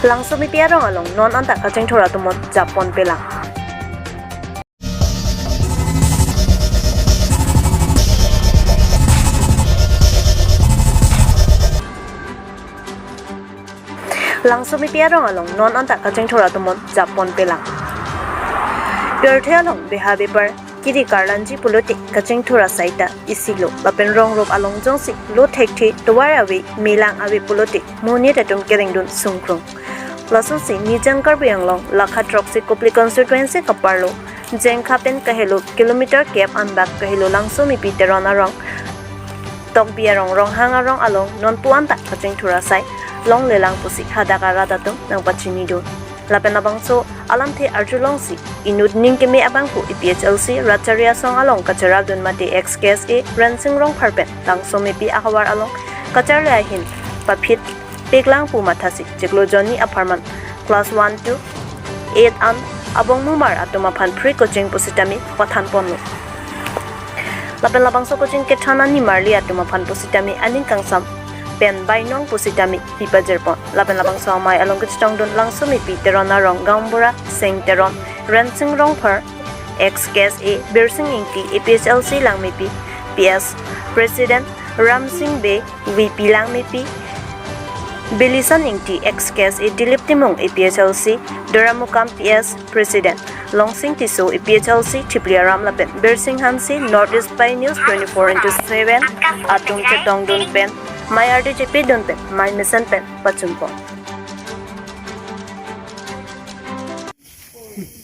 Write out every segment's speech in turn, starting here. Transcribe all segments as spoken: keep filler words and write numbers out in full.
Langsomepi arong along non anta kachingthur atum aphan japon pelang. Langsomepi arong along non anta kachingthur atum aphan japon pelang. Pirthe along beha bepar kiri karlanji pulote kachingthur asai ta isi lo, lapen rong rup along jongsi lo thekthe tovar ave, melang ave pulote monit atum kerengdun sungkrung. Lasonsi Nijang Karbi Anglong lakha throksi Kopili constituency kaparlo Jengkha pen kahelo kilometer kep anbak kahelo Langsomepi Teron arong Tokbi arong Ronghang arong along nonpu anta kachingthur asai longlelang pusi hadak arat atum nangpachinidun. Lapen labangso alamthe arjulongsi inut ning keme abangphu A P H L C Ratchari Asong along kacharaldun mate ex K S A Rensing Rongphar pen Langsomepi ahavar along kacharli ahin paphit peklang pu mathasi chiklo jonni apharman class one to eight an abongmumar atum aphan free coaching pusitame pathan ponlo. Lapen labangso coaching kethan animarli atum aphan pusitame aning kangsam pen bainong pusitame pipajirpon. Lapen labangso amei along kachetongdun Langsomepi Teron arong gaonbura Seng Teron, Rensing Rongphar, ex K S A Birsing Ingti, A P H L C Langmepi P S President Ramsing Bey, V P Langmepi Bilisan Ingti, ex K S A Dilip Timung, A P H L C Doramukam P S President Longsing Tisso, A P H L C Thipli Aram lapen Birsing Hanse, North East Spy News twenty-four into seven atum chetongdun pen, mei ardi chepedun pen, mei mesen pen pachunpon.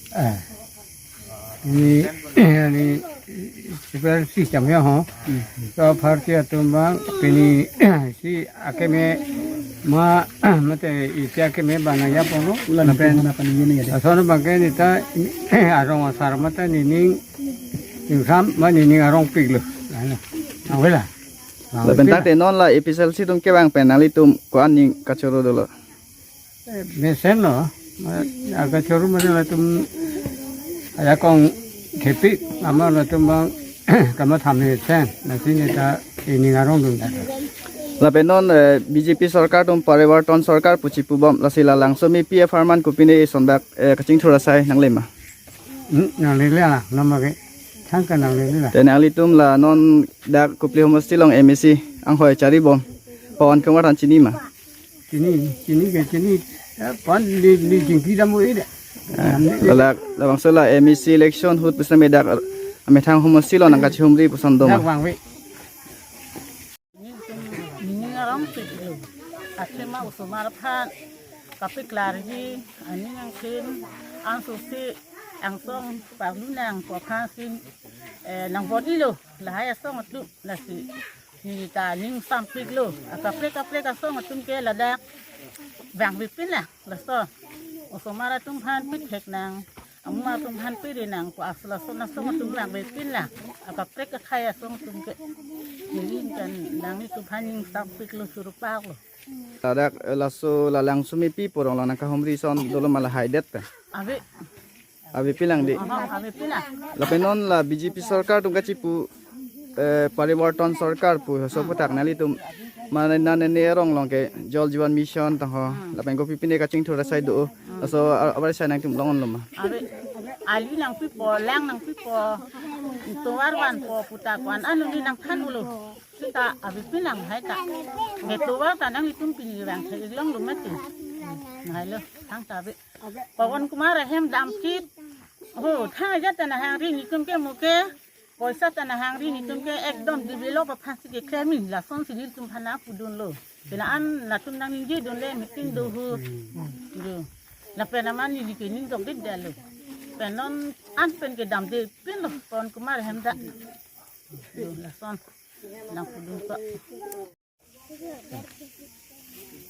Ah. Ini, ini, sebenarnya sih jam ya, ho. Hmm. So, party atum abang, pini, si akeme ma, mate isi akeme abang nangjaponlo. Ulan lapen, mana apa nih ini ya, deh? Asono abang ke neta, arong asar mate nining, ingsam, ma nining arongpiklo. Ano, awela. Lapen tate non la A P H L C atum kevang pen nanglitum ko-an ning kachoro dolo? Eh, mesenlo, ma, aga choro mane latum ajakong thepi, ama latum abang kamathame sen, lasi neta ining arongdun dak. Lapen non, eh, B J P sorkar atum Parivartan sorkar pu chipubom, lasi la Langsomepi apharman kopine isonbak, eh, kachingthur asai nanglema? Hmm, nanglele ah, namake, thangka nanglele ah. Te nanglitum la non dak Kopili homosti along M A C anghoi charibom, Pawan Kumar aphan chinima? Chini, chini ke chini, eh, pan di, di jingki damu ida. Eh, ladak, labangso la M A C election ahut pusitame dak amethang homosti along nangkachihumri puson doma? Dak vangve. Nining arongpiklo. Athema osomar aphan kapeklarji, aning angkhin, ansosi angsong parlu nangkok aphansi, eh, nangbon-ilo, lahai asong atum, lasi neta ning sampiklo, akaprek kaprek asong atum ke ladak vangvepin lang, laso osomar atum aphan pithek nang, amumar atum aphan piri nang, ko asla asong asong atum vangvepin lang, akaprek akhei asong atum ke. Neli kan nanglitum aphan ning sampiklo, choro paklo. Ladak, eh, laso la Langsomepi pu arong along nangkahumri ason dolo ma lahai det pen? Ave. Avepin lang dei. Aha, avepin lang. Lapen non la B J P sorkar atum kachipu, eh, Parivartan sorkar pu laso aputhak nanglitum mane nane ne arong along ke Jal Jeevan Mission tangho. Hmm. Lapen kopipine kachingthur asai do. Hmm. Laso a-, abar asai nangtum long-onlo ma? Ave, ali nangpipo, lang nangpipo, tovar vanpo, puta ko-an anoni nangthan-ulo. Seta avepin lang hai ta. Ke tovar ta nanglitum pini vangthe-ik longlo mati. Nanghailo, thangta ave. Pawan Kumar ahem damchit. Ho, thang ajat ta nanghangri netum ke mo ke. Poisa ta nanghangri netum ke ekdom develop aphansi keklem-i, lasonsi netum aphan nangpudunlo. Pini an latum nangningjidunle meeting do ho. Do. Lapen amat neli ke ningjokdedetlo. Pen non an pen kedamdepinlo Pawan Kumar ahem ta. Do, lason nangpudun ko.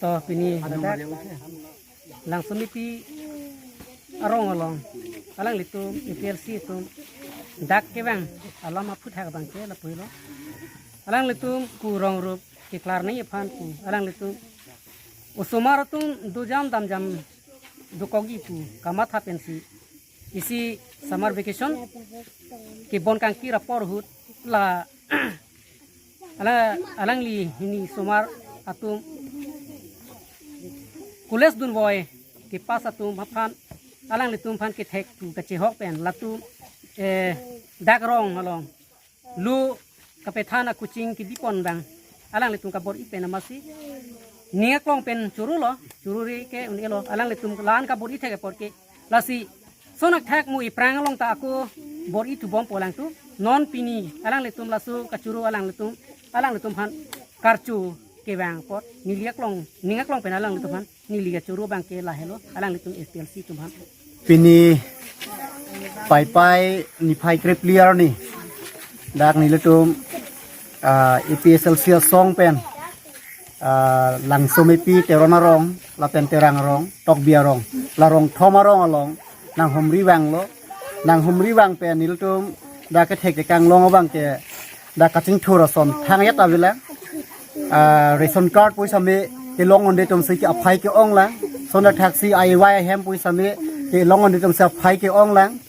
To pini ladak Langsomepi arong along alanglitum A P H L C atum dak kevang alam aputhak abang ke lapuilo. Alanglitum kurong rup keklar nangji aphan pu alanglitum osomar atum dojam damjam dokokji pu kamatha pensi isi summer vacation kebon kangkir apor ahut la ala, alangli hini osomar atum college dunvoi kepass atum aphan, alanglitum aphan kethek tu kachehok pen latum, eh, dak rong along lu kapethan a coaching kibipon abang alanglitum kabor-i pen amatsi ning aklong pen chorolo, chorore ke un-elo, alanglitum lan kabor-i thek apot ke. Lasi sonak thak mu iphrang along ta ako bor-i thubom po alangtum. Non pini alanglitum laso kachoro alanglitum, alanglitum aphan karcho kevang apot neli aklong, ning aklong pen alanglitum aphan neli kachoro abang ke lahelo, alanglitum A P L C atum aphan. Pini Paipai niphai krephli arni dak nelitum, ah, A P S L C asong pen, ah, Langsomepi, Teron arong lapen Terang arong, Tokbi arong, la rong thom arong along nanghumri vanglo. Nanghumri vang pen nelitum dak kethek kekanglong abang ke dak kachingthur ason thang yat avelang. Ah, ration card pu sitame kelong un-e atum si ke aphai ke-ong lang. Sonda thaksi A Y ahem pu sitame kelong un-e atum si aphai ke-ong lang.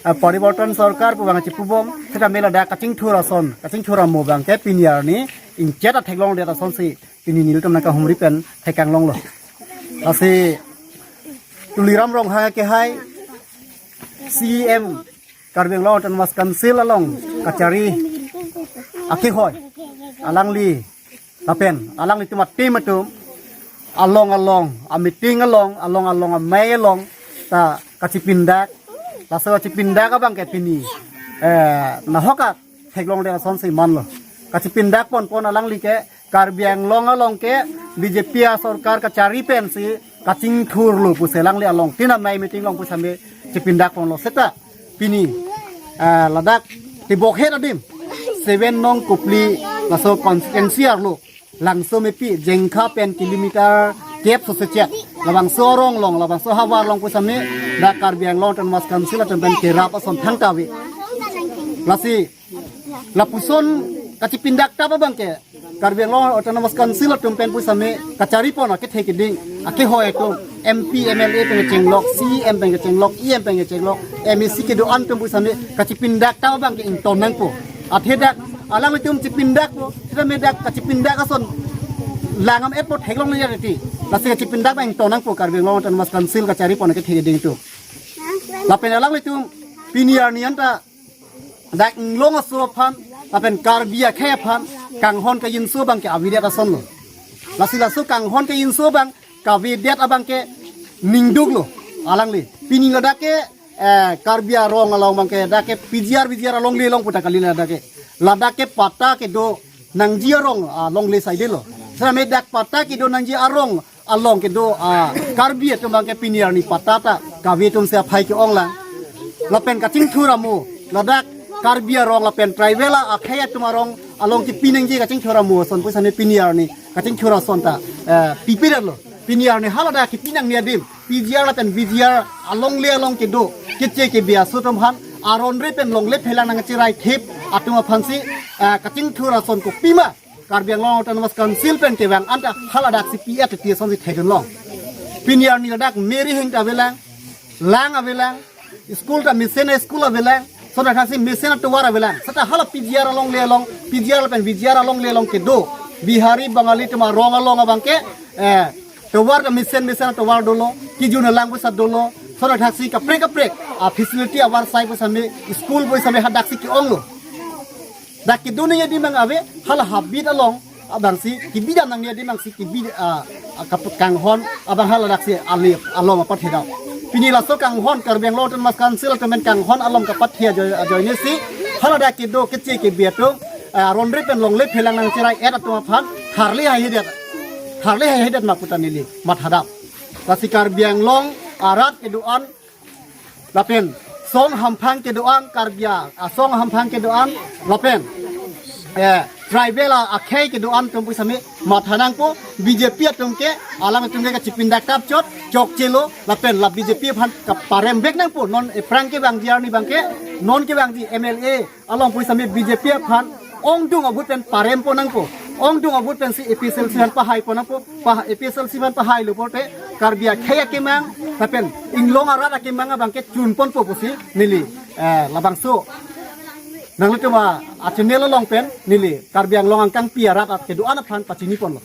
Ah, Pariborton Sorkar pu abang chipubom, sitame ladak kachingthur ason, kachingthur amo abang ke pini arni ingchet atheklongdet asonsi pini nelitum nangkahumri pen thekanglonglo. Lasi Tuliram Ronghang akehai C E M Karbi Anglong Autonomous Council along kachari akehoi alangli lapen alanglitum a-team atum along along, a-meeting along, along along, amei along ta kachipindak, laso kachipindak abang ke pini, eh, nahok atheklongdet asonsi manlo. Kachipindak ponpon alangli ke Karbi Anglong along ke B J P asorkar kachari pensi kachingthurlo pusi alangli along tin amei meeting along pu sitame chipindakponlo. Seta pini, ah, ladak tibokhet adim seven nong Kopili laso constituency arlo Langsomepi Jengkha pen kilometer kep sose chek labangso arong along, labangso havar along pu sitame dak Karbi Anglong Autonomous Council atum pen kerap ason thangta ave. Lasi lapuson kachipindak tap abang ke Karbi Anglong Autonomous Council atum pen pu sitame kacharipon akethe keding akehoi atum, M P, M L A pen kechenglok, C E M pen kechenglok, E M pen kechenglok, M A C kedo-an atum pu sitame kachipindak tap abang ke ington nangpo. Athe dak alanglitum chipindakpo, sitame dak kachipindak ason langdam-etpo theklongle ya titi. Lasi kachipindak abang ington nangpo Karbi Anglong Autonomous Council kacharipon akethe keding atum. Lapen alanglitum pini arni anta dak inglong aso aphan lapen Karbi akhei aphan kanghon kajinso abang ke avedet asonlo. Lasi laso kanghon kajinso abang kavedet abang ke ningduklo alangli. Pini ladak ke, eh, Karbi arong along abang ke dak ke P G R V G R alongle along pu ta kali ladak ke. Ladak ke patta kedo nangji arong alongle saidelo. Sitame dak patta kedo nangji arong along kedo, ah, Karbi atum abang ke pini arni patta ta kave atum si aphai ke-ong lang. Lapen kachingthur amo ladak Karbi arong lapen tribal akhei atum arong along kepi nangji kachingthur amo ason pu sitame pini arni kachingthur ason ta, eh, pipedetlo. Pini arni haladak kepi nangne adim P G R lapen V G R alongle along kedo keche kebe aso atum aphan aron re pen longle phelang nangchirai thip atum aphansi, eh, kachingthur ason kopima Karbi Anglong Autonomous Council pen kevang anta haladak si pi-et ti asonsi thekdunlong. Pini arni ladak meri hing ta avelang, lang avelang, school ta mesen school avelang, sota khasi mesen atovar avelang. Seta hala P G R alongle along, P G R lapen V G R alongle along kedo Bihari Bangali atum arong along abang ke, eh, tovar ta mesen mesen atovar dolo, kejun alang pu seta dolo, sota khasi kaprek kaprek a-facility avarsai pu sitame, school pu sitame hadaksi ke-onglo. Dak kedo nangji adim abang ave, hala habit along abangsi kebi dam nangji adim abangsi kebi, ah, ah, kap-, kanghon abang haladak si ali along apathedam. Pini laso kanghon Karbi Anglong Autonomous Council atum pen kanghon along kapathedam ajoine si haladak kedo keche kebe atum, ah, aron re pen longle phelang nangchirai-et atum aphan tharli haihedet, tharli haihedet ma pu ta neli mathadam. Lasi Karbi Anglong arat kedo-an lapen song hamphang kedo-an, Karbi a, asong hamphang kedo-an lapen, eh, tribal a, akhei kedo-an atum pu sitame matha nangpo. B J P atum ke, alanglitum ke kachipindak tap chot chokchelo lapen la B J P aphan kaparem vek nangpo. Non iphrang kevangji arni abang ke, non kevangji M L A along pu sitame B J P aphan ongdung agut pen parempon nangpo. Ongdung agut pensi A P S L C aphan pahaipon nangpo. Pah-, A P S L C aphan pahailo pulote Karbi akhei akemang lapen inglong arat akemang abang ke chunponpo pusi neli, eh, labangso nanglitum a, a-channel along pen neli Karbi Anglong angkangpi arat kedo-an aphan pachiniponlo.